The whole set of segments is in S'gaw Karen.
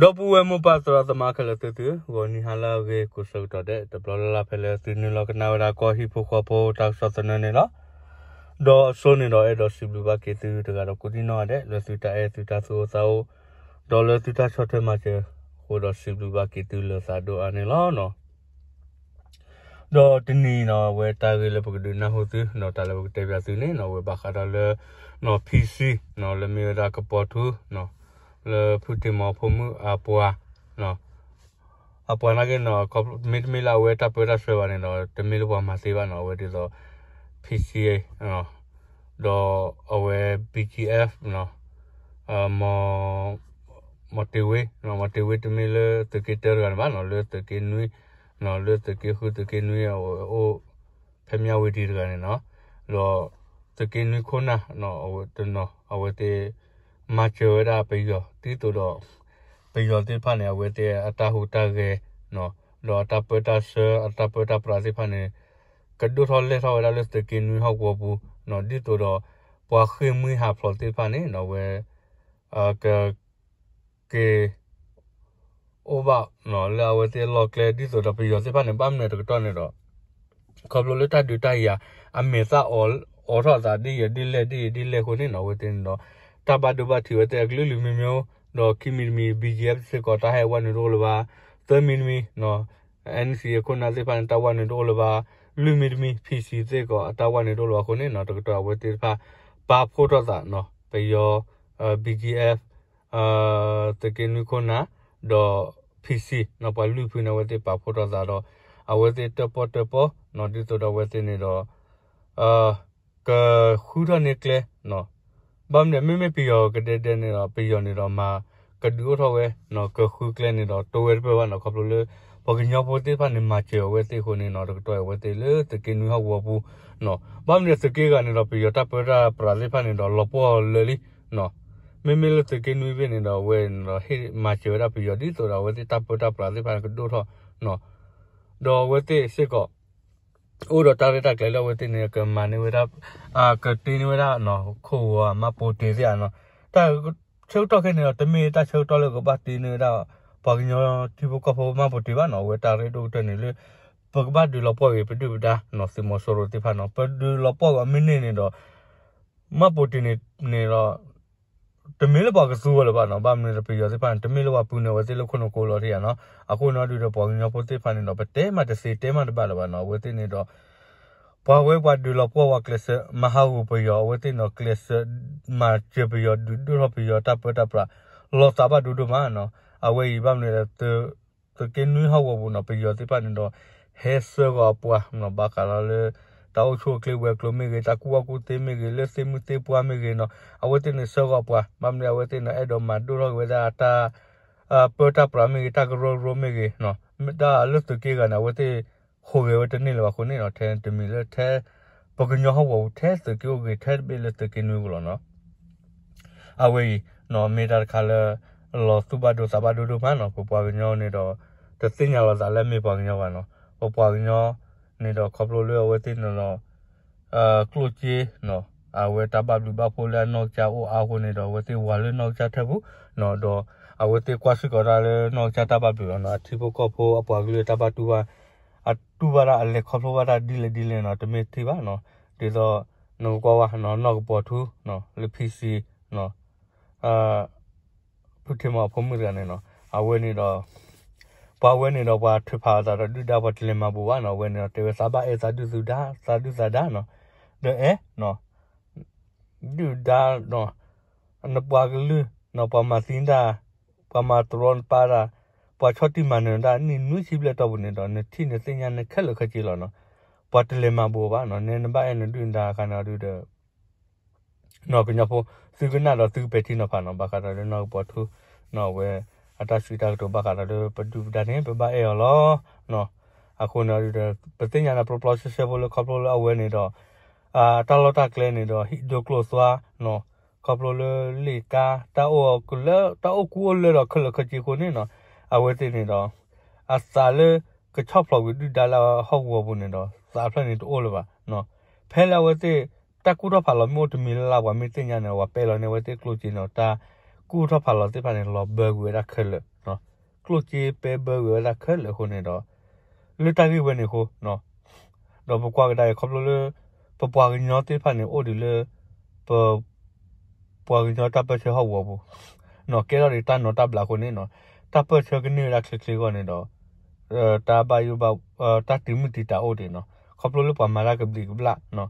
ဒီပုၢ်ဝဲၢ်မိၢ်ပၢ်သရၣ်သမါခဲလၢာ်သ့ၣ်သု, ဂီၤနံၤဟါလၢအဂ့ၤ ကိးဆၢကတီၢ်ဒဲး တဘျီလၢ်လၢ်ဖဲလၢသုနုာ်လီၤကနၣ်ဝဲဒၣ်ကီၢ်ဟံၣ်ဖိဃီဖိတၢ်ကစီၣ်သနၢၣ်န့ၣ်လီၤ. ဒီးအစိန့ၣ်ဒီးအဲၣ်ဒိးစံးဘျုးဘၣ်က့ၤသုတဂၤဒီးကိးဒံၣ်နီၣ်ဂၤဒဲး လၢသုတၢ်အဲၣ်သုတၢ်သူၣ်အိၣ်သးအိၣ်, ဒီးလၢသုတၢ်ဆီၣ်ထွဲမၤစၢၤအဃိဒီးစံးဘျုးဘၣ်က့ၤသုလၢသးဒိၣ်အါန့ၣ်လီၤ. ဒီးတနံၤအံၤနီၣ် အဝဲတၢ်ဂ့ၢ်လၢပကဒုးနၢ်ဟူသု ဒီးတၢ်လၢပကတဲပၠးသုန့ၣ်နီၣ် အဝဲဘၣ်ဃးဒီးလၢ နီၣ် ဖံဆံ နီၣ် လၢမ့ၢ်ဝဲဒၣ်ကပီၤထူ နီၣ် လၢဖုတ့ၢ်မီၤဖိမုၣ်အပှၤ နီၣ် အပှၤနာ်က့နီၣ် မ့တမ့ၢ်လၢအဝဲတၢ်ပၢတၢ်ဆှၢဘၣ်န့ၣ်ဒီး တမ့ၢ်လၢပှၤမၤသ့ဘၣ်နီၣ် အဝဲဒ်သိး ဖံဆံ ဒီးအဝဲ ဘီကၠံအ့ၣ် နီၣ် မီၤတ့ၢ်ဝ့ နီၣ် မီၤတ့ၢ်ဝ့တမ့ၢ်လၢသုးက့တၢတဂၤန့ၣ်ဘၣ်နီၣ် လၢသုးက့နွံ နီၣ် လၢသုးက့ဃု သုးက့နွံ အဝဲအိၣ် ဖဲမၠၣ်ဝတံၤတဂၤန့ၣ်နီၣ် ဒီးသုးက့နွံခိၣ်နၢ် နီၣ် အဝဲတနီၤ အဝဲသ့ၣ် မၤစၢၤဝဲဒၣ်ပယီၤ ဒ်သိးဒီး ပယီၤသ့ၣ်တဖၣ်န့ၣ် အဝဲသ့ၣ်အတၢ်ဟူးတၢ်ဂဲၤ နီၣ် ဒီးအတၢ်ပၢတၢ်ဆှၢ အတၢ်ပၢတၢ်ပြးသ့ၣ်တဖၣ်န့ၣ် ကဒိၣ်ထီၣ်လဲၢ်ထီၣ်ဝဲဒၣ်လၢသုးက့နွံဟီၣ်ကဝီၤပူၤ နီၣ် ဒ်သိးဒီး ပှၤဃ့ၢ်မှံဟးဖျိးသ့ၣ်တဖၣ်န့ၣ် နီၣ် အဝဲ က က့ၤ အိၣ်ဘၣ် နီၣ် လၢအဝဲသ့ၣ်အလီၢ်ကျဲ ဒ်သိးဒီးပယီၤသ့ၣ်တဖၣ်န့ၣ် ဘၣ်မနုၤတကတီၢ်န့ၣ်ဒီး ခီဖျိလၢတၢ်ဒုးတၢ်ယၤ အမဲာ်သၣ်အိးထီၣ်အသးဒ်ယဲၢ်ဒ်လဲၣ်ဒ်ယဲၢ်ဒ်လဲၣ်အဃိန့ၣ်နီၣ် အဝဲသ့ၣ်န့ၣ်ဒီး တၢ်ဘၣ်ဒိဘၣ်ထံးဝဲသ့ၣ်အကလုာ်လုာ်မံၤမံၤ ဒီးခံမံၤတမံၤ ဘီကၠံအ့ၣ် စ့ၢ်ကီးတၢ်ဟဲဝဲနုာ်တအိၣ်လၢၤဘၣ် သၢမံၤတမံၤ နီၣ် အ့ၣ်အ့ၣ်စံၣ် အခိၣ်နၢ်သ့ၣ်တဖၣ်န့ၣ် တၢ်ဝဲနုာ်တအိၣ်လၢၤဘၣ် လွံၢ်မံၤတမံၤ ဖံဆံ စ့ၢ်ကီးအတၢ်ဝဲနုာ်တအိၣ်လၢၤဘၣ်အဃိန့ၣ်နီၣ် တကတီၢ်အဝဲသ့ၣ်တဖၣ် ပာ်ဖှိၣ်ထီၣ်သး နီၣ် ပယီၤ ဘီကၠံအ့ၣ် သုးက့နွံခိၣ်နၢ် ဒီး ဖံဆံ နီၣ် ပှၤလွံၢ်ဖုန့ၣ် အဝဲသ့ၣ်ပာ်ဖှိၣ်ထီၣ်သးဒီး အဝဲသ့ၣ်တၢၣ်ပီၣ်တၢၣ်ပီ နီၣ် ဒ်သိးဒီးအဝဲသ့ၣ်န့ၣ်ဒီး ကဃုထီၣ်န့ၢ်ကျဲ နီၣ် ဘၣ်မနုၤ မ့မ့ၢ်ပယီၤကဒဲဒဲန့ၣ်ဒီး ပယီၤန့ၣ်ဒီးမၤ ကဒုးအိၣ်ထီၣ်ဝဲ နီၣ် ကဃုကျဲန့ၣ်ဒီး တဝဲတပၢၢ်ဘၣ်နီၣ် ခီဖျိလၢ ပှၤကညီဖိသ့ၣ်တဖၣ်န့ၣ် မၤစၢၤအဝဲသ့ၣ်အဃိန့ၣ်နီၣ် တကတီၢ်အဝဲသ့ၣ်လၢသုးက့နွံဟီၣ်ကဝီၤပူၤ နီၣ် ဘၣ်မနုၤသုးက့ဂၤန့ၣ်ဒီး ပယီၤတၢ်ပၢတၢ်ပြးသ့ၣ်တဖၣ်န့ၣ်ဒီး လီၤပှီၢ်လၢာ်လံ နီၣ် မ့မ့ၢ်လၢသုးက့နွံဘ့ၣ်န့ၣ်ဒီး အဝဲန့ၣ်ဒီး ဟ့ၣ်မၤစၢၤဝဲဒၣ်ပယီၤ ဒ်သိးဒီးအဝဲသ့ၣ်တၢ်ပၢတၢ်ပြးသ့ၣ်တဖၣ်န့ၣ် ကဒိၣ်ထီၣ် နီၣ် ဒီးအဝဲသ့ၣ်စ့ၢ်ကီး အိၣ်ဒီးတၢ်ရဲၣ်တၢ်ကျဲၤလၢအဝဲသ့ၣ်န့ၣ် ကမၤန့ၢ်ဝဲဒၣ် ကတ့န့ၢ်ဝဲဒၣ် နီၣ် ခိၣ်ဝီၤ မှတ်ပုံတင် သ့ၣ်ဧါနီၣ် တၢ်ဆၢကတီၢ်ခဲအံၤန့ၣ်ဒီး တမ့ၢ်တၢ်ဆၢကတီၢ်လၢကဘၣ်တ့န့ၢ်ဝဲဒၣ် ပှၤကညီထံဖိကီၢ်ဖိ မှတ်ပုံတင် ဘၣ်နီၣ် အဝဲတၢ်ရဲၣ်ဒိၣ်ကတၢၢ်န့ၣ်လၢ ပကဘၣ်ဒုးလီၤပှီၢ်ဂ့ၤ ပဒုၣ်ပဒါ နီၣ် သုးမီၤစိရိၤသ့ၣ်တဖၣ်နီၣ် ပဒုးလီၤပှီၢ်ဂ့ၤအီၤမ့ၢ်န့ၢ်န့ၣ်ဒီး မှတ်ပုံတင် န့ၣ်ဒီး တမ့ၢ်လၢပှၤကသူဝဲလၢၤဘၣ်နီၣ် ဘၣ်မနုၤဒီးပယီၤသ့ၣ်တဖၣ်န့ၣ် တမ့ၢ်လၢပှၤပုၢ်နုာ်ဝဲသ့ၣ်လၢခိၣ်နူာ်ကိးလီၤထံးဧါနီၣ် အဃိန့ၣ်ဒုးဒီးပှၤကညီဖိသ့ၣ်တဖၣ်န့ၣ်ဒီး ပတဲမးတသ့တဲမးတဘၣ်လၢၤဘၣ်နီၣ် အဝဲသ့ၣ်န့ၣ်ဒီး ပှၤဝဲပှၤဒုးလီၤပှီၢ်ပှၤကျဲးစၢး မၤဟးဂီၤပယီၤ အဝဲသ့ၣ်န့ၣ်ဒီး ကျဲးစၢး မၤစၢၤပယီၤ ဒုးဒိၣ်ထီၣ်ပယီၤတၢ်ပၢတၢ်ပြး လီၤသးဘၣ်ဒိဒိၣ်မးနီၣ် အဝဲအံၤဘၣ်မနုၤဒီး သုးက့နွံဟီၣ်ကဝီၤပူၤနီၣ် ပယီၤသ့ၣ်တဖၣ်န့ၣ်ဒီး ဟဲဆှၢဂီၤအပှၤနီၣ် ဘၣ်ဃးဒီးလၢ တၢ်အိၣ်ဆူၣ်အိၣ်ချ့ဝဲၤကျိၤမ့ၢ်ဂ့ၤ တၢ်ကူၣ်ဘၣ်ကူၣ်သ့မ့ၢ်ဂ့ၤ လၢသ့ၣ်မုၢ်သ့ၣ်ပှၢ်မ့ၢ်ဂ့ၤနီၣ် အဝဲသ့ၣ်န့ၣ်ဆှၢဂီၤအပှၤ ဘၣ်မနုၤအဝဲသ့ၣ်န့ၣ် အဲၣ်ဒိးမၤဒိၣ်ထီၣ်က့ၤဝဲဒၣ်တၢ် ပၢတၢ်ပြးမ့ၢ်ဂ့ၤ တၢ်ကရၢကရိမ့ၢ်ဂ့ၤ တၢ်လၢသုးက့ဂၤန့ၣ် အဝဲသ့ၣ်ဟူးဂဲၤဝဲတန့ၢ်လၢၤဘၣ်အဃိန့ၣ်နီၣ် ထဲတမံၤလၢထဲ ပကညီဟီၣ်ကဝီၤပူၤ ထဲသုးက့အိၣ်ဂ့ၤ ထဲတဘ့ၣ်လၢသုးက့နွံပူၤလီၤနီၣ် အဝဲအံၤ မ့ၢ်တၢ်တခါလၢ လီၤသူၣ်ဘၣ်ဒိသးဘၣ်ဒိဒိၣ်မးနီၣ် ပပှၤကညီန့ၣ်ဒီး တသ့ၣ်ညါလီၤသးလၢမ့ၢ်ပှၤကညီဘၣ်နီၣ် ပပှၤကညီန့ၣ်ဒီးခီဖျိလၢအဝဲသ့ၣ်န့ၣ်ဒီး ကျိၣ်စ့ အဝဲတၢ်ဘၣ်ဘျုးဘၣ်ဖှိၣ်လၢအနီၢ်ကစၢ်အိၣ်အါအဃိန့ၣ်ဒီး အဝဲသ့ၣ်ဝၤလၢနီၢ်ကစၢ်ထၢၣ်ပူၤ ဒီးအဝဲသ့ၣ်ကွၢ်စ့ၢ်ကီးတၢ်လၢနီၢ်ကစၢ်တၢ်ဘၣ်ဘျုးလီၤနီၣ် အထံဖိကီၢ်ဖိအပှၤကလုာ်တၢ်ဘၣ်တူၢ်ဘၣ် အတူၢ်ဘၣ်တၢ်အလဲၤခီဖျိဘၣ်တၢ်ဒ်လဲၣ်ဒ်လဲၣ်နီၣ် တမ့ၢ်ထံၣ်ဘၣ်နီၣ် ဒ်သိး နကကွၢ်ဝဲနီၣ် နီၢ်ကပီၤထူ လၢဖံဆံ ဖုထ့ၣ်မီၤဖိမုၣ်တဂၤန့ၣ်နီၣ် အဝဲန့ၣ်ဒီး ပှၤဝဲန့ၣ်ဒီးပှၤထုးဖးအသးဒီးဒုၣ်ဒါ ပှၤတလဲၤမၤဘူးဘၣ်နီၣ် အဝဲန့ၣ်ဒီးတဲဝဲသးဘၣ်အဲၣ်သးဒုၣ်ဒါ သးဒုၣ်သးဒါနီၣ် ဒီးအဲၣ် ဒုၣ်ဒါ နပှၤကလုာ် နပှၤမၤသံတၢ် ပှၤမၤတရီနပၢ်တၢ် ပှၤဆီၣ်တံၢ်မၤနၢၤတၢ် နံၣ်နွံဆံဘျဲၣ်တီၢ်ပူၤန့ၣ်ဒီး နထံၣ်နသ့ၣ်ညါနခဲလၢာ်ခဲဆ့လီၤနီၣ် ပှၤတလဲၤမၤဘူးအီၤဘၣ်နီၣ် နဲနဘၣ်အဲၣ်နဒုၣ်နဒါအခါန့ၣ်အီၤဒုးဒီး နီၣ် ကညီဖိ သုကနၣ်ဒီးသုကပဲာ်ထံနီၤဖးနီၣ် ဘၣ်ဃးဒီးလၢနီၢ်ကပီၤထူ နီၣ် အဝဲ အတၢ်စံးတၢ်ကတိၤဘၣ်ဃးဒီးလၢပဒုၣ်ပဒါန့ၣ် ပဘၣ်အဲၣ်အီၤလီၤ အဃိန့ၣ်ဒီး ပသ့ၣ်ညါန့ၣ် ပျီပျီဆှဲဆှဲဖိလၢခီဖျိလၢအဝဲန့ၣ်ဒီး တၢ်လီၢ်တၢ်ကျဲန့ၣ်ဒီး ဟံၣ်ဒိၣ်ကျိၣ်သွါ ခီဖျိလၢလ့ၣ်ကါ တၢ်အိၣ်ကလၢ တၢ်အိၣ်ကူအိၣ်လၢဒီးခဲလၢာ်ခဲဆ့အဃိန့ၣ်နီၣ် အဝဲသ့ၣ်န့ၣ်ဒီး အသးလၢကဆီၣ်ဖျိးကွံာ်ဒုၣ်ဒါလၢဟီၣ်ကဝီၤပူၤန့ၣ်ဒီး သးဖျၢၣ်န့ၣ်တအိၣ်လၢၤဘၣ် ဖဲလၢအဝဲသ့ၣ် တၢ်ကူၣ်ထီၣ်ဖးလီၤမ့ၢ်အိၣ်တမံၤလၢ်လၢ် ပှၤမ့ၢ်သ့ၣ်ညါန့ၣ် ပှၤပဲာ်လီၤန့ၢ်အဝဲသ့ၣ်ကျိၣ်စ့န့ၣ် တၢ်ကူၣ် ကူၣ်ထီၣ်ဖးလီၤသ့ၣ်တဖၣ်န့ၣ် လီၤဘၢကွံာ်ဝဲဒၣ်ခဲလၢာ်, ကျိၣ်စ့ပဲဘၢကွံာ်ဝဲဒၣ်ခဲလၢာ်အဃိန့ၣ်ဒီး လၢတၢ်ဂ့ၢ်ဝဲန့ၣ်အဃိ ဒီးပကွၢ်ကဒါအံၤ ခီဖျိလၢ ပပှၤကညီသ့ၣ်တဖၣ်န့ၣ် အိၣ်ဒံးလၢ ပ ပှၤကညီတၢ်ပၢၢ်ဆၢဟီၣ်ကဝီၤပူၤ ကဲထီၣ်ဒံးတၢ်နိးတၢ်ဘျးအဃိန့ၣ် တၢ်ပၢၢ်ဆၢကန့ၢ်ဝဲဒၣ်ချ့ချ့အဂီၢ်န့ၣ်ဒီး တၢ်ဘၣ်ယိၣ်ဘၣ် တၢ်တံာ်မုၢ်တံာ်တာ်အိၣ်ဒံးနီၤ, ခီဖျိလၢပှၤမၤတၢ်ကဘျံးကဘျၣ်,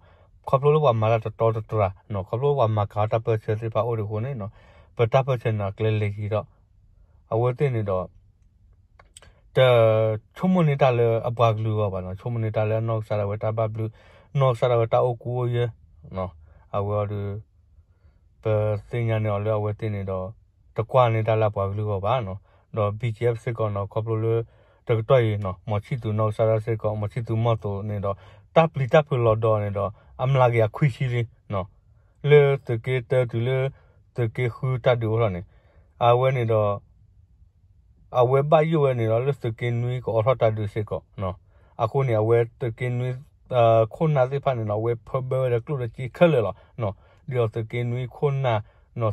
ခီဖျိလၢပှၤမၤတၢ်တတီတတြၢ်, ခီဖျိလၢပှၤမၤကၤတၢ်ပၢၢ်ဆၢသ့ၣ်တဖၣ်အိၣ်ဒံးအဃိန့ၣ် ပတၢ်ပၢၢ်ဆၢန့ၣ်ကျဲလဲၤယံၤထီၣ်, အဝဲသ့ၣ်န့ၣ်ဒီး တဆိကမိၣ်န့ၢ်တၢ်လၢအပှၤကလုာ်အဂီၢ်ဘၣ်နီၤ, ဆိကမိၣ်န့ၢ်တၢ်လၢအနီၢ်ကစၢ်ဒၣ်ဝဲတၢ်ဘၣ်ဘျုး, နီၢ်ကစၢ်ဒၣ်ဝဲတၢ်အိၣ်ကူအိၣ်ယဲၢ်, အဝဲအီၤဒီး ပသ့ၣ်ညါန့ၢ်အီၤလၢအဝဲသ့ၣ်န့ၣ်ဒီး တကွၢ်န့ၢ်တၢ်လၢအပှၤကလုာ်အဂီၢ်ဘၣ်နီၤ, ဒီး ဘီကၠ့အၣ် စ့ၢ်ကီးနီၤ ခီဖျိလၢ တကတီၢ်အံၤနီၤ မီၤဆံၣ်သူးနီၢ်ကစၢ်ဒၣ်စ့ၢ်ကီး မီၤဆံၣ်သူးမီၢ်သိးန့ၣ်ဒီး တၢ်ပျံၤတၢ်ဖုးလီၤဒီးန့ၣ်ဒီး အမျးကယၤခွံဆံလံနီၤ, လၢသုးက့တၢတုၤလၢ သုးက့ဃုတၢ်ဒုးအိၣ်ထီၣ်န့ၣ် အဝဲန့ၣ်ဒီး အဝဲဘၣ်ယိၣ်ဝဲန့ၣ်ဒီး လၢသုးက့နွံကအိးထီၣ်တၢ်ဒုးစ့ၢ်ကီး, အဃိန့ၣ် အဝဲသုးက့နွံ ခိၣ်နၢ်သ့ၣ်တဖၣ်န့ၣ်နီၤ အဝဲဖၢဘၢဝဲဒီးကျိၣ်ဒီးစ့ခဲလၢာ်လီၤ, ဒ်သိးသုးက့နွံခိၣ်နၢ်,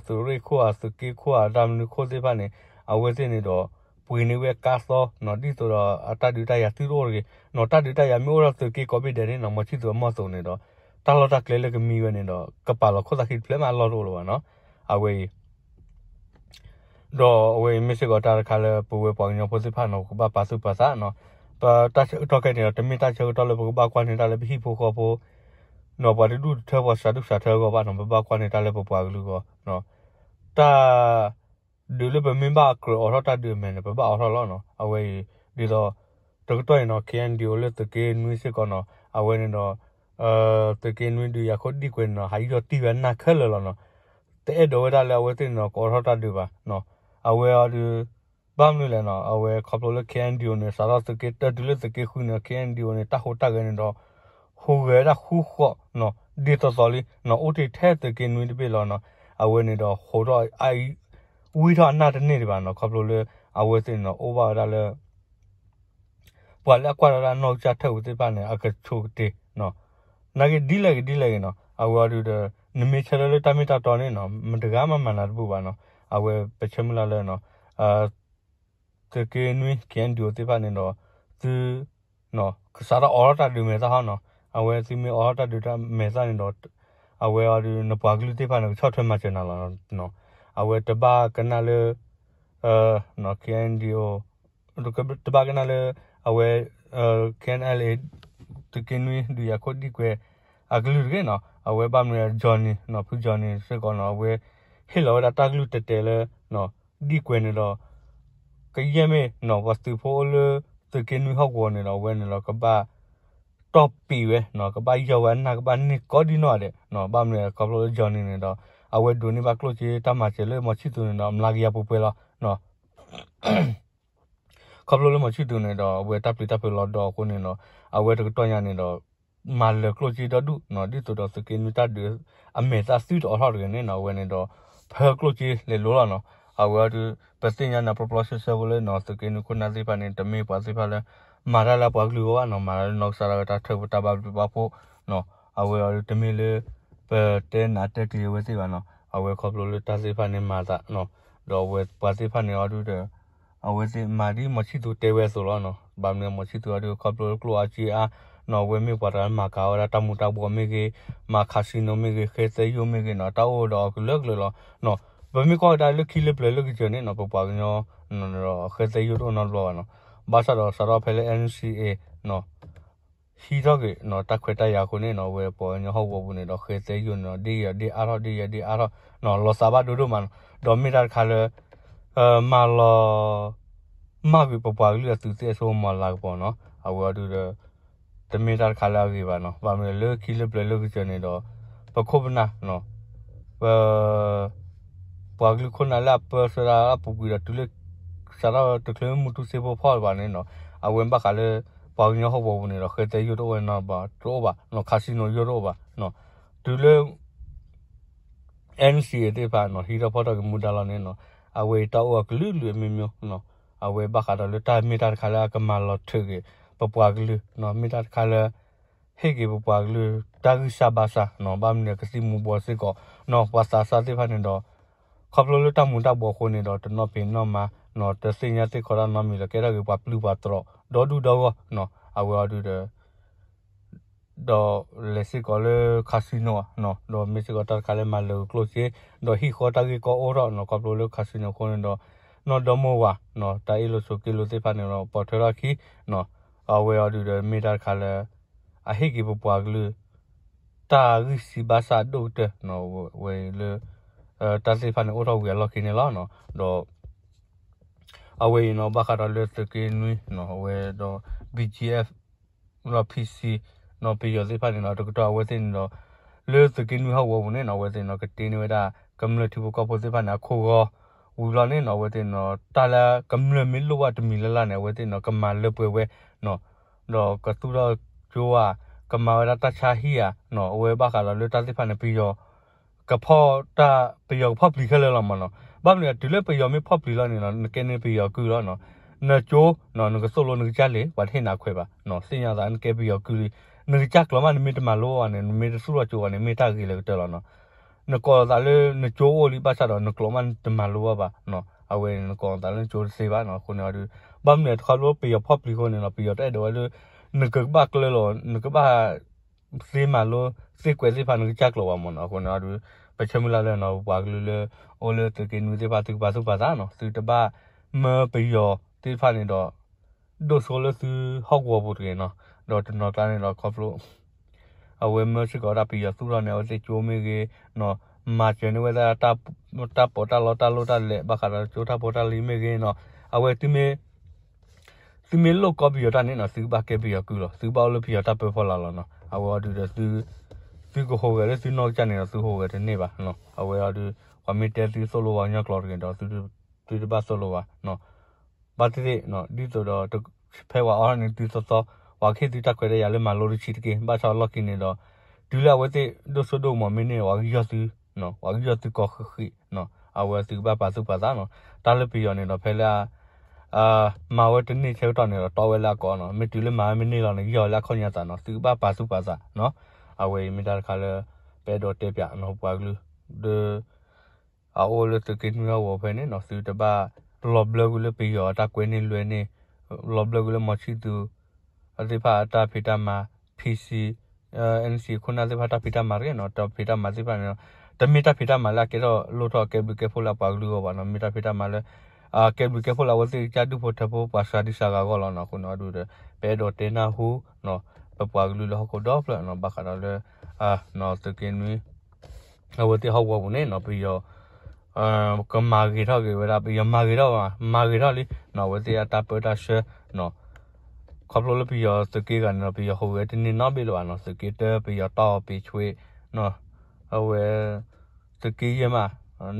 သုးရ့ၣ်ခိၣ်ဧါ သုးက့ခိၣ်ဧါ တၢ်မနုၤခိၣ်သ့ၣ်တဖၣ်န့ၣ် အဝဲသ့ၣ်န့ၣ်ဒီး ပှ့ၤန့ၢ်ဝဲကါသီနီၤ ဒ်သိးဒီးအတၢ်ဒုးတၢ်ယၤသုတအိၣ်တဂ့ၤနီၤ, တၢ်ဒုးတၢ်ယၤမ့ၢ်အိၣ်ထီၣ်သုးက့ကိးဘ့ၣ်ဒဲးန့ၣ်နီၤ မီၤဆံၣ်သူးအမီၢ်သိးန့ၣ်ဒီး တၢ်လီၢ်တၢ်ကျဲလၢကမံဝဲန့ၣ်ဒီး ကပာ်လီၤခိၣ်သၣ်ခံတဖျၢၣ်မးအလီၢ်တအိၣ်လၢၤဘၣ်နီၤ, အဝဲအံၤ ဒီးအဝဲအံၤမ့ၢ်စ့ၢ်ကီးတၢ်တခါလၢပဝဲပှၤကညီဖိသ့ၣ်တဖၣ်နီၤ ပကဘၣ်ပာ်သူၣ်ပာ်သးနီၤ, ပတၢ်ဆၢကတီၢ်ခဲအံၤန့ၣ်ဒီး တမ့ၢ်တၢ်ဆၢကတီၢ်လၢပကဘၣ်ကွၢ်န့ၢ်တၢ်လၢပဟံၣ်ဖိဃီဖိ နီၤ ပှၤတဒူၣ်တထၢ ပှၤစှၤဒူၣ်စှၤထၢအဂီၢ်ဘၣ်နီၤ, ပဘၣ်ကွၢ်န့ၢ်တၢ်လၢပပှၤကလုာ်အဂီၢ်, တၢ် ဒုးလၢပမ့ၢ်ဘၣ်ကြၢးအိးထီၣ်တၢ်ဒုးအမဲာ်န့ၣ် ပဘၣ်အိးထီၣ်လီၤနီၤ, အဝဲအံၤ ဒ်သိး တကတီၢ်အံၤနီၤ ခ့ၣ်အဲၣ်ယူၣ် လၢသုးက့နွံစ့ၢ်ကီးနီၤ အဝဲန့ၣ်ဒီး သုးက့နွံဒုးယၤခိၣ်ဒံၣ်ကွဲးန့ၣ်နီၤ ဟးယီၢ်တံၢ်ဝဲနၢ်ခဲလၢာ်လီၤနီၤ, တအဲၣ်ဒိးဝဲဒၣ်လၢအဝဲသ့ၣ်န့ၣ်နီၤ ကအိးထီၣ်တၢ်ဒုးဘၣ်နီၤ, အဝဲအီၤဒုး ဘၣ်မနုၤလဲၣ်နီၤ အဝဲခီဖျိလၢ ခ့ၣ်အဲၣ်ယူၣ် န့ၣ် စးထီၣ်သုးက့တၢတုၤလၢသုးက့ဃုန့ၣ် ခ့ၣ်အဲၣ်ယူၣ် န့ၣ် တၢ်ဟူးတၢ်ဂဲၤန့ၣ်ဒီး ဟူးဂဲၤဝဲဒၣ်ဃူဃီနီၤ ဒ်သိးသိးလံနီၤ အိၣ်တ့ၢ်ထဲသုးက့နွံတဘ့ၣ်လီၤနီၤ, အဝဲန့ၣ်ဒီး ဟူးထီၣ် ဝံထီၣ်အနၢ်တန့ၢ်ဒံးဘၣ်နီၤ ခီဖျိလၢ အဝဲသ့ၣ်န့ၣ်နီၤ အိၣ်ဘၣ်ဝဲဒၣ်လၢ ပှၤလၢအကွၢ်တၢ်လၢအနီၢ်ကစၢ်ထၢၣ်ပူၤသ့ၣ်တဖၣ်န့ၣ် အကဆိးကတ့ၤနီၤ, နာ်က့ဒ်လဲၣ်ဂ့ၤဒ်လဲၣ်ဂ့ၤနီၤ အဝဲအီၤဒုးဒီး နမ့ၢ်ဆၢထၢၣ်လၢတၢ်မ့ၢ်တၢ်တီန့ၣ်နီၤ မတဂၤမးမၤနၤတဘူၣ်ဘၣ်နီၤ, အဝဲပဆၢမုၢ်လၢ်လၢ သုးက့နွံ ခ့ၣ်အဲၣ်ယူၣ် သ့ၣ်တဖၣ်န့ၣ်ဒီး သု ကစးထီၣ်အိးထီၣ်တၢ်ဒုးမဲာ်သၣ်ဟီနီၤ, အဝဲသုမ့ၢ်အိးထီၣ်တၢ်ဒုးတၢ်မဲာ်သၣ်န့ၣ်ဒီး အဝဲအီၤဒုး နပှၤကလုာ်သ့ၣ်တဖၣ်န့ၣ် ကဆီၣ်ထွဲမၤစၢၤနၤလီၤ, အဝဲတဘၣ်ကနၣ်လၢ ခ့ၣ်အဲၣ်ယူၣ် တဘၣ်ကနၣ်လၢ အဝဲ ခ့ၣ်အဲၣ်ယူၣ် သုးက့နွံ ဒုးယၤခိၣ်ဒံၣ်ကွဲး အကလုၢ်တဂ့ၤနီၤ, အဝဲဘၣ်မနုၤ Johnny နီၤ ဖု Johnny စ့ၢ်ကီးနီၤ အဝဲ ဟ့ၣ်လီၤဝဲဒၣ်တၢ်ကလုၢ်တဲာ်တဲာ်လၢ ဒံၣ်ကွဲးန့ၣ်ဒီး ကယဲၢ်မ့ၢ်နီၤ ပှၤသုးဖိအိၣ်လၢ သုးက့နွံဟီၣ်ကဝီၤန့ၣ်ဒီး အဝဲန့ၣ်ဒီး ကဘၣ် တီၢ်ပံာ်ဝဲနီၤ ကဘၣ်န့ၢ်ကိးဒံနီၢ်ဒဲးနီၤ, ဘၣ်မနုၤလဲၣ် ခီဖျိလၢ Johnny န့ၣ်ဒီး အဝဲဒိးန့ၢ်ဘၣ်ကျိၣ်စ့တၢ်မၤစၢၤလၢမီၤဆံၣ်သူးန့ၣ်ဒီး မျးကယၤပှဲၤပှဲၤလီၤနီၤ, ခီဖျိလၢမီၤဆံၣ်သူးန့ၣ်ဒီး အဝဲတၢ်ပျံၤတၢ်ဖုးလီၤဒီးအဃိန့ၣ်ဒီး အဝဲတကတီၢ်ညါန့ၣ်ဒီး မၤလၢာ်ကျိၣ်စ့ဒီဒူၣ်နီၤ ဒ်သိးဒီးသုးက့နွံတၢ်ဒုး အမဲာ်သၣ်သုတအိးထီၣ်တဂ့ၤန့ၣ်နီၤ အဝဲန့ၣ်ဒီး ဖၢကျိၣ်စ့လဲၤလိၤလီၤနီၤ, အဝဲအီၤဒုး ပသ့ၣ်ညါန့ၣ် ပျီပျီဆှဲဆှဲဖိလၢနီၤ သုးက့နွံခိၣ်နၢ်သ့ၣ်တဖၣ်န့ၣ် တမ့ၢ်ပှၤသ့ၣ်တဖၣ်လၢ မၤတၢ်လၢအပှၤကလုာ်အဂီၢ်ဘၣ်နီၤ မၤတၢ်လၢနီၢ်ကစၢ်ဒၣ်ဝဲတၢ်ထၢၣ်ဖိတၢ်ဘၣ်ဘျုးဘၣ်ဖှိၣ်နီၤ, အဝဲအီၤဒုးတမ့ၢ်လၢ ပတဲနးတဲကျံၤအဝဲသ့ၣ်ဘၣ်နီၤ, အဝဲခီဖျိလၢတၢ်သ့ၣ်တဖၣ်န့ၣ်မၤသးနီၤ, ဒီးအဝဲပှၤသ့ၣ်တဖၣ်န့ၣ်အီၤဒုးဒီး အဝဲသ့ၣ်မၤဒ်မီၤဆံၣ်သူးတဲဝဲအသိးလီၤနီၤ, ဘၣ်မနုၤမီၤဆံၣ်သူးအီၤဒုး ခီဖျိလၢကျိၣ်အါစ့အါနီၤ, အဝဲမ့ၢ်ပှၤတဂၤလၢမၤကၤဝဲဒၣ်တၢ်မူၤတၢ်ဘှီးမ့ၢ်ဂ့ၤ, မၤ casino မ့ၢ်ဂ့ၤ, ဃဲသဲယိာ်မ့ၢ်ဂ့ၤနီၤ, တၢ်အိၣ်ဒီးအီၤကလုာ်ကလုာ်လီၤနီၤ, ပမ့ၢ်ကွၢ်ကဒါလၢခံလၢပျၢၤလၢကစၢၢ်န့ၣ်နီၤ ပပှၤကညီ ဃဲသဲယိာ်တအိၣ်နီတဘျီဘၣ်နီၤ, ဘၣ်ဆၣ်ဒီးစးထီၣ်ဖဲလၢ NCA နီၤ ဟံးထီၣ်က့ၤနီၤ တၢ်ခွဲးတၢ်ယာ်အဃိန့ၣ်နီၤ အဝဲပှၤကညီဟီၣ်ကဝီၤပူၤန့ၣ်ဒီး ဃဲသဲယိာ်န့ၣ်ဒီး ဒ့ၣ်ယၤဒ့ၣ်အါထီၣ် ဒ့ၣ်ယၤဒ့ၣ်အါထီၣ်နီၤ လီၤသးဘၣ်ဒိဒိၣ်မးနီၤ ဒီးမ့ၢ်တၢ်တခါလၢ မၤလီၤ မၢ်ကွံာ်ပပှၤကလုာ်အသုးသ့ၣ်အဆိကမိၣ်လၤကပီၤနီၤ အဝဲအီၤဒုးဒီး တမ့ၢ်တၢ်တခါလၢအဂ့ၤဘၣ်နီၤ ဘၣ်မနုၤလၢခံလၢပျၢၤလၢကစၢၢ်န့ၣ်ဒီး ပခိၣ်ပနၢ်နီၤ ပ ပှၤကလုာ်ခိၣ်နၢ်လၢအပၢဆှၢဒၣ်လၢအပူၤကွံာ်ဒီးတုၤလၢ စးထီၣ်တချုးမုၢ်ထူၣ်စ့ဖိဖီၣ်လၢၤဘၣ်န့ၣ်နီၤ အဝဲဘၣ်ဃးလၢ ပှၤကညီဟီၣ်ကဝီၤပူၤန့ၣ်ဒီး ဃဲသဲယိာ်တအိၣ်ဝဲနီတဘျီ တအိၣ်ဘၣ်နီၤ casino ယိာ်တအိၣ်ဘၣ်နီၤ တုၤလၢ NCA သ့ၣ်တဖၣ်နီၤ ဟံးထီၣ်ဖီၣ်ထီၣ်က့ၤမူဒါလီၤန့ၣ်နီၤ အဝဲအံၤတၢ်အိၣ်အကလုာ်ကလုာ်အမျိုးမျိုးနီၤ အဝဲဘၣ်ဃးဒီးလၢတၢ်မ့ၢ်တၢ်တခါလၢအကမၤလီၤထုးက့ၤ ပပှၤကလုာ်နီၤ မ့ၢ်တၢ်တခါလၢ ဟ့ၣ်က့ၤပပှၤကလုာ် တၢ်ဂံၢ်စၢ်ဘါစၢ်နီၤ ဘၣ်မနုၤကသံၣ်မူၤဘှီးစ့ၢ်ကီးနီၤ ပှၤသးစၢ်သ့ၣ်တဖၣ်န့ၣ်ဒီး ခီဖျိလၢတၢ်မူၤတၢ်ဘှီးအဃိန့ၣ်ဒီး တနီၤဖံးနီၤမၤနီၤ တသ့ၣ်ညါသ့ၣ်ခီတၢ်နီတမံၤလၢၤ ကဲထီၣ်က့ၤပှၤပျုၢ်ပှၤတြီ ဒီဒူၣ်ဒီဂီၢ်နီၤ အဝဲအီၤဒုးဒီး ဒီးလဲၤစ့ၢ်ကီးလၢ casino နီၤ ဒီးမ့ၢ်စ့ၢ်ကီးတၢ်တခါလၢမၤလၢာ်ကျိၣ်စ့ ဒီးဟံၣ်ဃီတၢ်ဂ့ၢ်ကီအိၣ်ထီၣ်နီၤ ခီဖျိလၢ casino အဃိန့ၣ်ဒီး နီၢ်ဒီမါဝၤနီၤ တၢ်အ့ၣ်လိာ်ဆိးက့လိာ်သ့ၣ်တဖၣ်န့ၣ်ဒီး ပိာ်ထွဲထီၣ်အခံနီၤ အဝဲအီၤဒုးဒီးမ့ၢ်တၢ်တခါလၢ အဟ့ၣ်က့ၤပပှၤကလုာ် တၢ်ဂံၢ်စံးဘါစၢ်ဒိၣ်ကတၢၢ်နီၤ ဝဲအံၤလၢ တၢ်သ့ၣ်တဖၣ်န့ၣ်အိၣ်ထီၣ်ဝံၤအလီၢ်ခံန့ၣ်လီၤနီၤ ဒီး အဝဲအံၤနီၤ ဘၣ်ဃးဒီးလၢသုးက့နွံနီၤ အဝဲဒီး BGF ဒီး PC နီၤပယီၤသ့ၣ်တဖၣ်န့ၣ်နီၤ တကတီၢ်အဝဲသ့ၣ်န့ၣ်ဒီး လၢသုးက့နွံဟီၣ်ကဝီၤပူၤန့ၣ်နီၤ အဝဲသ့ၣ်နီၤ ကတ့န့ၢ်ဝဲဒၣ် ကမျၢၢ်ထံဖိကီၢ်ဖိသ့ၣ်တဖၣ်န့ၣ် အခိၣ်ဂီၤဝံၤဘျီန့ၣ်နီၤ အဝဲသ့ၣ်နီၤ တၢ်လၢကမျၢၢ်မ့ၢ်လိၣ်ဘၣ်တမံၤလၢ်လၢ်န့ၣ် အဝဲသ့ၣ်နီၤ ကမၤလၢပှဲၤဝဲနီၤ ဒီးကသူၣ်ထီၣ်ကၠိဧါ ကမၤဝဲဒၣ်တၢ်ဆါဟံၣ်ဧါနီၤ အဝဲဘၣ်ဃးဒီးလၢတၢ်သ့ၣ်တဖၣ်န့ၣ် ပယီၤ ကဖီၣ်တၢ် ပယီၤကဖီၣ်ပျံၤခဲလၢာ်လီၤမးနီၤ ဘၣ်မနုၤ တုၤလၢပယီၤမ့ၢ်ဖီၣ်ပျံၤလီၤန့ၣ်နီၤ နကဲန့ၢ်ပယီၤကုၢ်လီၤနီၤ နကၠိနီၤ နကသိၣ်လိနကစၢ်လံၤ ပှၤတဟ့ၣ်နၤခွဲးဘၣ်နီၤ သ့ၣ်ညါသးနကဲပယီၤကုၢ်လံ နကစၢ်ကျိာ်မးနမ့ၢ်တမၤလိဘၣ်ဘၣ်န့ၣ် နမ့ၢ်တသူၣ်ထီၣ်ကၠိဘၣ်န့ၣ် မ့ၢ်တၢ်ဂ့ၤလၢကတၢၢ်လီၤနီၤ နကိးသးလၢနကၠိအိၣ်လံ ဘၣ်ဆၣ်ဒီးနကျိာ်မးနတမၤလိဘၣ်ဘၣ်နီၤ အဝဲန့ၣ်နကိးသးလၢနကၠိတသ့ဘၣ်နီၤ အဃိန့ၣ်အီၤဒုး ဘၣ်မနုၤခီဖျိပယီၤဖီၣ်ပျံၤအဃိန့ၣ်နီၤ ပယီၤတအဲၣ်ဒိးဝဲလၢ နကဘၣ်ကျၢၤလီၤ နကဘၣ် သ့မၤလိ သ့ကွဲးသ့ၣ်တဖၣ်နကစၢ်ကျိာ်ဘၣ်မးနီၤ အဃိန့ၣ်အီၤဒုး ပဆၢမုၢ်လၢ်လၢနီၤ ပပှၤကလုာ်လၢ အိၣ်လၢသုးက့နွံသ့ၣ်တဖၣ် သုကပာ်သူၣ်ပာ်သးနီၤ သုတဘၣ်မၢပယီၤသ့ၣ်တဖၣ်န့ၣ်ဒီး ဒိၣ်စိလၢသုဟီၣ်ကဝီၤပူၤတဂ့ၤနီၤ ဒီးတနီၤကျါန့ၣ်ဒီးခီဖျိ အဝဲမၢစ့ၢ်ကီးဝဲဒၣ်ပယီၤသူၣ်ထီၣ်န့ၣ် အဝဲသ့ၣ်ကၠိမ့ၢ်ဂ့ၤနီၤ မၤစၢၤန့ၢ်ဝဲဒၣ် တၢ်ပီးတၢ်လီတၢ်လိၣ်တၢ်လဲၤ ဘၣ်ဃးဒီးကၠိတၢ်ဖိတၢ်လံၤမ့ၢ်ဂ့ၤနီၤ အဝဲ သုမ့ၢ်လိၣ်ကီပယီၤတၢ်န့ၣ်နီၤ သုကဘၣ်ကဲပယီၤကုၢ်လီၤ သုကဘၣ်အိၣ်လၢပယီၤတၢ်ပၢဖီလာ်လီၤနီၤ အဝဲအီၤဒုးဒီး သုကဟူးဂဲၤလၢသုနီၢ်ကစၢ်န့ၣ်ဒီး သုဟူးဂဲၤတန့ၢ်ဘၣ်နီၤ အဝဲအီၤဒုးပှၤမ့ၢ်တဲသုသိၣ်လိပှၤကညီကျိာ်တဂ့ၤဒီး သုတဘၣ်သိၣ်လိဘၣ်နီၤ ဘၣ်သ့ၣ်သ့ၣ်နီၤ ဒ်သိးဒီး ဖဲပှၤအီထီၣ်န့ၣ်သုသီသီ ပှၤကဟ့ၣ်သုတၢ်ခွဲးတၢ်ယာ်လၢမၤလိတဆံးတက့ၢ် ဘၣ်ဆၣ်အလီၢ်ခံန့ၣ်ဒီး တုၤလၢအဝဲသ့ၣ်ဒိၣ်စိဒိၣ်ကမီၤမ့ၢ်န့ၢ် ပှၤကယီၢ်သု ပှၤကယီၢ်သုကိးဃံးဃံးနီၤ အဝဲသုကဘၣ်ပာ်သူၣ်ပာ်သးနီၤ တၢ်လၢပယီၤန့ၣ်ဒီး ဖဲလၢ မၤဝဲတန့ၢ်ဆၢကတီၢ်န့ၣ်ဒီး တီဝဲလၢအကိးနီၤ မ့ၢ်တုၤလၢမၤဝဲမ့ၢ်န့ၢ်လီၤန့ၣ် ယီၢ်ဝဲလၢအခီၣ်ညါသးနီၤ သုကဘၣ်ပာ်သူၣ်ပာ်သးနီၤ အဝဲအံၤမ့ၢ်တၢ်တခါလၢ ပအဲၣ်ဒိးတဲပၠးနီၤ ပပှၤကလုာ် ဒီး အအိၣ်လၢသုးက့နွံဟီၣ်ကဝီၤဖဲန့ၣ်နီၤ သုတဘၣ်လီၤဘျၢကွံာ်လၢပယီၤအတၢ်ကွဲန့ၢ်လွဲန့ၢ် လီၤဘျၢကွံာ်လၢမီၤဆံၣ်သူး အသ့ၣ်တဖၣ်အတၢ်ဖံးတၢ်မၤ PC NC ခိၣ်နၢ်သ့ၣ်တဖၣ်တၢ်ဖံးတၢ်မၤတဂ့ၤနီၤ တၢ်ဖံးတၢ်မၤသ့ၣ်တဖၣ်န့ၣ်ဒီး တမ့ၢ်တၢ်ဖံးတၢ်မၤလၢအကဲထီၣ်လိၣ်ထီၣ်ကဲဘျုးကဲဖှိၣ်လၢအပှၤကလုာ်အဂီၢ်ဘၣ်နီၤ မ့ၢ်တၢ်ဖံးတၢ်မၤလၢ ကဲဘျုးကဲဖှိၣ်လၢအဝဲသ့ၣ်ကစၢ်ဒူၣ်ဖိထၢဖိ ပှၤစှၤဒံစှၤဂၤအဂီၢ်လီၤနီၤ အဃိန့ၣ်အီၤဒုးဒီး ပအဲၣ်ဒိးတဲနၢ်ဟူနီၤ ပပှၤကလုာ်လၢဟီၣ်ခိၣ်ဒီဖျၢၣ်နီၤ ဘၣ်ဃးဒီးလၢ သုးက့နွံ အဝဲသ့ၣ်ဟီၣ်ကဝီၤပူၤန့ၣ်နီၤ ပယီၤ ကမၤဂ့ၤထီၣ်က့ၤဝဲဒၣ် ပယီၤမၤဂ့ၤထီၣ်ဘၣ် မၤဂ့ၤထီၣ်လံနီၤ အဝဲသ့ၣ်အတၢ်ပၢတၢ်ဆှၢနီၤ ခီဖျိလၢပယီၤသုးက့ဂၤန့ၣ်ဒီး ပယီၤဟူးဂဲၤတန့ၢ်နီတဘ့ၣ်လၢၤဘၣ်နီၤ သုးက့တၢ ပယီၤတီၢ်ပ့ၤဆွ့နီၤ အဝဲ သုးက့ယဲၢ်မး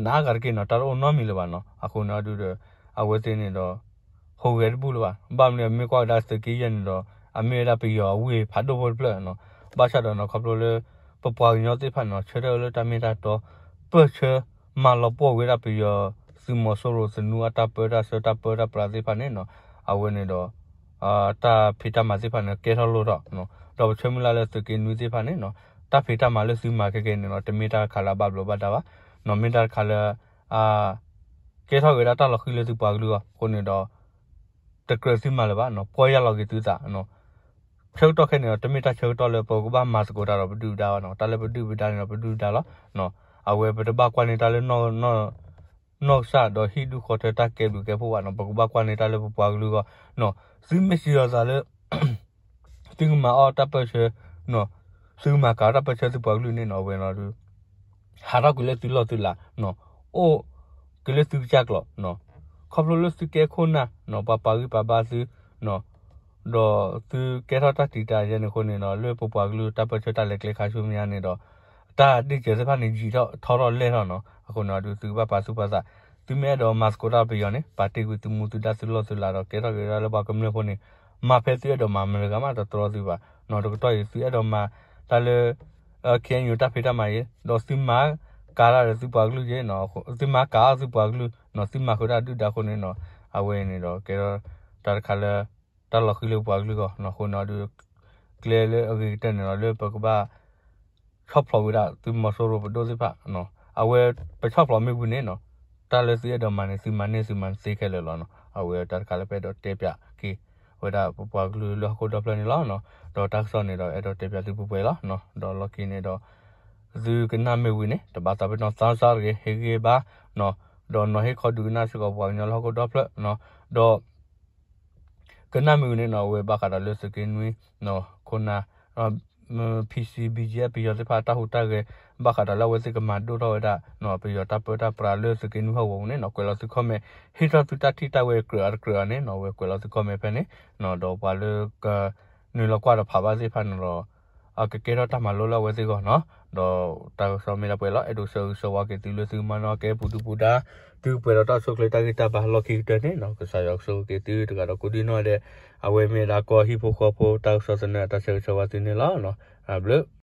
နးဂၤတက့ၢ်နီၤ တၢ်တအိၣ်နီတမံၤလၢၤဘၣ်နီၤ အဃိန့ၣ်အီၤဒုးဒီး အဝဲသ့ၣ်န့ၣ်ဒီး ဟူးဂဲၤတဘူၣ်လၢၤဘၣ် ဘၣ်မနုၤမ့ၢ်ကွၢ်ကဒါသုးက့ယဲၢ်န့ၣ်ဒီး အမ့ၢ်ဝဲဒၣ်ပယီၤအဝ့ၢ်ဖးဒိၣ်ဖိတဖျၢၣ်နီၤ ဘၣ်ဆၣ်ဒီးနီၤ ခီဖျိလၢ ပပှၤကညီသ့ၣ်တဖၣ်န့ၣ်နီၤ ဆၢထၢၣ်လၢတၢ်မ့ၢ်တၢ်တီ ပၢၢ်ဆၢမၤလီၤပှီၢ်ဝဲဒၣ်ပယီၤ သုးမီၤစိရိၤသနူအတၢ်ပၢတၢ်ဆှၢ တၢ်ပၢတၢ်ပြးသ့ၣ်တဖၣ်န့ၣ်နီၤ အဝဲန့ၣ်ဒီး တၢ်ဖံးတၢ်မၤသ့ၣ်တဖၣ်န့ၣ် ကဲထီၣ်လိၣ်ထီၣ်နီၤ ဒီးပဆၢမုၢ်လၢ်လၢသုးက့နွံသ့ၣ်တဖၣ်န့ၣ်နီၤ တၢ်ဖံးတၢ်မၤလၢသုမၤခဲကဲန့ၣ်နီၤ တမ့ၢ်တၢ်တခါလၢအဘၣ်ဘျီးဘၣ်ဒါဘၣ်နီၤ မ့ၢ်တၢ်တခါလၢ ကဲထီၣ်က့ၤဝဲဒၣ်တၢ်လီၤဃံၤလၢသုပှၤကလုာ်အဂီၢ် အဃိန့ၣ်ဒီး တကြၢးသုမၤလၢၤဘၣ်နီၤ ပီၢ်ယၢ်လီၤက့ၤသုသးနီၤ ဆၢကတီၢ်ခဲအံၤန့ၣ်ဒီး တမ့ၢ်တၢ်ဆၢကတီၢ်လၢပကဘၣ်မၤသကိးတၢ်ဒီးပဒုၣ်ပဒါဘၣ်နီၤ တၢ်လၢပဒုၣ်ပဒါန့ၣ်ဒီးပဒုၣ်ပဒါလီၤနီၤ အဝဲပတဘၣ်ကွၢ်န့ၢ်တၢ်လၢ နီၢ်ကစၢ်ဒီးဟံၣ်ဒူၣ်ဃီထၢတၢ်ကဲဘျုးကဲဖှိၣ်ဘၣ်နီၤ ပကဘၣ်ကွၢ်န့ၢ်တၢ်လၢပပှၤကလုာ်အဂီၢ်နီၤ သုမ့ၢ်စံးလီၤသးလၢ သုကမၤအီၣ်တၢ်ပၢၢ်ဆၢနီၤ သုကမၤကၤတၢ်ပၢၢ်ဆၢသုပှၤကလုာ်န့ၣ်နီၤ အဝဲနီၤဒုး ဟးထီၣ်ကွံာ်လၢသုလီၢ်သုလၤနီၤ အိၣ်က့ၤလၢသုကစၢ်ကျိာ်နီၤ ခီဖျိလၢသုကဲခိၣ်နၢ်နီၤ ပှၤပာ်ဂံၢ်ပာ်ဘါသုနီၤ ဒီးသုကဲထီၣ်တၢ်တံာ်တာ်ယဲန့ၣ်အဃိန့ၣ်ဒီး လၢပပှၤကလုာ်တၢ်ပၢၢ်ဆၢတၢ်လဲၤကျဲခါဆူမဲာ်ညါန့ၣ်ဒီး တၢ်ဒ့ၣ်စၢၤသ့ၣ်တဖၣ်န့ၣ် ယံာ်ထီၣ်ထီထီၣ်လဲၢ်ထီၣ်နီၤ အဃိန့ၣ်ဒီး သုကဘၣ်ပာ်သူၣ်ပာ်သး သုမ့ၢ်အဲၣ်ဒိးမၤသကိးတၢ်ပယီၤန့ၣ် ပာ်တ့ၢ်ကွံာ်သုမူသုဒါသုလီၢ်သုလၤဒီး ကဲထီၣ်က့ၤဒၣ်လၢပှၤကမျၢၢ်ဖိန့ၣ် မၤဖဲသုအဲၣ်ဒိးမၤ မတၤတဂၤမးတတြီသုဘၣ်နီၤ တကတီၢ်အံၤ သုအဲၣ်ဒိးမၤတၢ်လၢ KNU တၢ်ဖံးတၢ်မၤအံၤ ဒီးသုမၤကၤတၢ်ဒီးသုပှၤကလုာ်က့ၤနီၤ သုမၤကၤအီၣ်သုပှၤကလုာ်နီၤ သုမၤဃုာ်တၢ်ဒုၣ်ဒါအဃိန့ၣ်နီၤ အဝဲန့ၣ်ဒီးကဲထီၣ်တၢ်တခါလၢ တၢ်လီၤဃံၤလၢပပှၤကလုာ်အဂီၢ်နီၤ အဃိန့ၣ်ဒီး ကျဲလၢအဂ့ၤကတၢၢ်န့ၣ်ဒီး လၢပကဘၣ် ဆီၣ်ဖျိးဝဲဒၣ်သုးမီၤစိရိၤပဒိၣ်သ့ၣ်တဖၣ် အဝဲပဆီၣ်ဖျိးမ့ၢ်ဝံၤန့ၣ်နီၤ တၢ်လၢသုအဲၣ်ဒိးမၤန့ၣ် သုမၤန့ၢ်သုမၤသ့ခဲလၢာ်လီၤနီၤ. အဝဲတၢ်တခါလၢပအဲၣ်ဒိးတဲပၠးက့ၤ ဝဲဒၣ်ပပှၤကလုာ်လၢဟီၣ်ခိၣ်ဒီဖျၢၣ်န့ၣ်လီၤနီၤ. ဒီးတၢ်ကစီၣ်န့ၣ်ဒီးအဲၣ်ဒိးတဲပၠးသုပှဲၤပှဲၤလီၤနီၤ. ဒီးလီၢ်ခံန့ၣ်ဒီး သုကနၣ်မ့ၢ်ဝံၤန့ၣ် တဘၣ်သးပ့ၤနီၣ်သးစၢ်တဂ့ၤ ဟ့ၣ်ဂံၢ်ဘါနီၤ. ဒီးနီၤဟ့ၣ်ခီဒုးကနၣ်စ့ၢ်ကီးပှၤကညီလၢဟီၣ်ခိၣ်ဒီဖျၢၣ်နီၤ. ဒီး ကနၣ်မ့ၢ်ဝံၤန့ၣ်နီၤ အဝဲဘၣ်ဃးဒီးလၢသုးက့နွံ ခိၣ်နၢ် P C B G F ပယီၤသ့ၣ်တဖၣ်တၢ်ဟူးတၢ်ဂဲၤ ဘၣ်ဃးဒီးလၢအဝဲသ့ၣ်ကမၤဒိၣ်ထီၣ်ဝဲဒၣ် ပယီၤတၢ်ပၢတၢ်ပြးလၢသုးက့နွံဟီၣ်ကဝီၤပူၤန့ၣ်နီၤ ကွဲးလီၤသု comment ဟ့ၣ်ထီၣ်သုတၢ်ထံၣ်တၢ်ဝဲကြၢးအါတကြၢးအါန့ၣ်နီၤ အဝဲကွဲးလီၤသု comment ဖဲန့ၣ် ဒီးပှၤလၢက နုာ်လီၤကွၢ်ဒီးဖးဘၣ်သ့ၣ်တဖၣ်န့ၣ်ဒီး အကကဲထီၣ်တၢ်မၤလိလၢအဝဲသ့ၣ်အဂီၢ်နီၤ. ဒီးတၢ်ကစီၣ်မ့ၢ်ဒၣ်ပှဲၤလီၤ အဲၣ်ဒိးဆၢဂ့ၤဆၢဝါက့ၤသုလၢသုကမၤနီၣ်ကဲပူၤဒုပူၤဒါ သုကပှဲၤဒီးတၢ်အိၣ်ဆူၣ်အိၣ်ချ့တၢ်ဂံၢ်တၢ်ဘါလီၢ်ခံကတၢၢ်န့ၣ်နီၤ ကစၢ်ယွၤကဆိၣ်ဂ့ၤက့ၤသုတဂၤဒီးကိးဒံနီၢ်ဒဲး အဝဲမ့ၢ်ဒၣ်ကီၢ်ဟံၣ်ဖိဃီဖိတၢ်ကစီၣ်သနၢၣ် တၢ်ဆၢဂ့ၤဆၢဝါသုန့ၣ်လီၤ. အဘျုး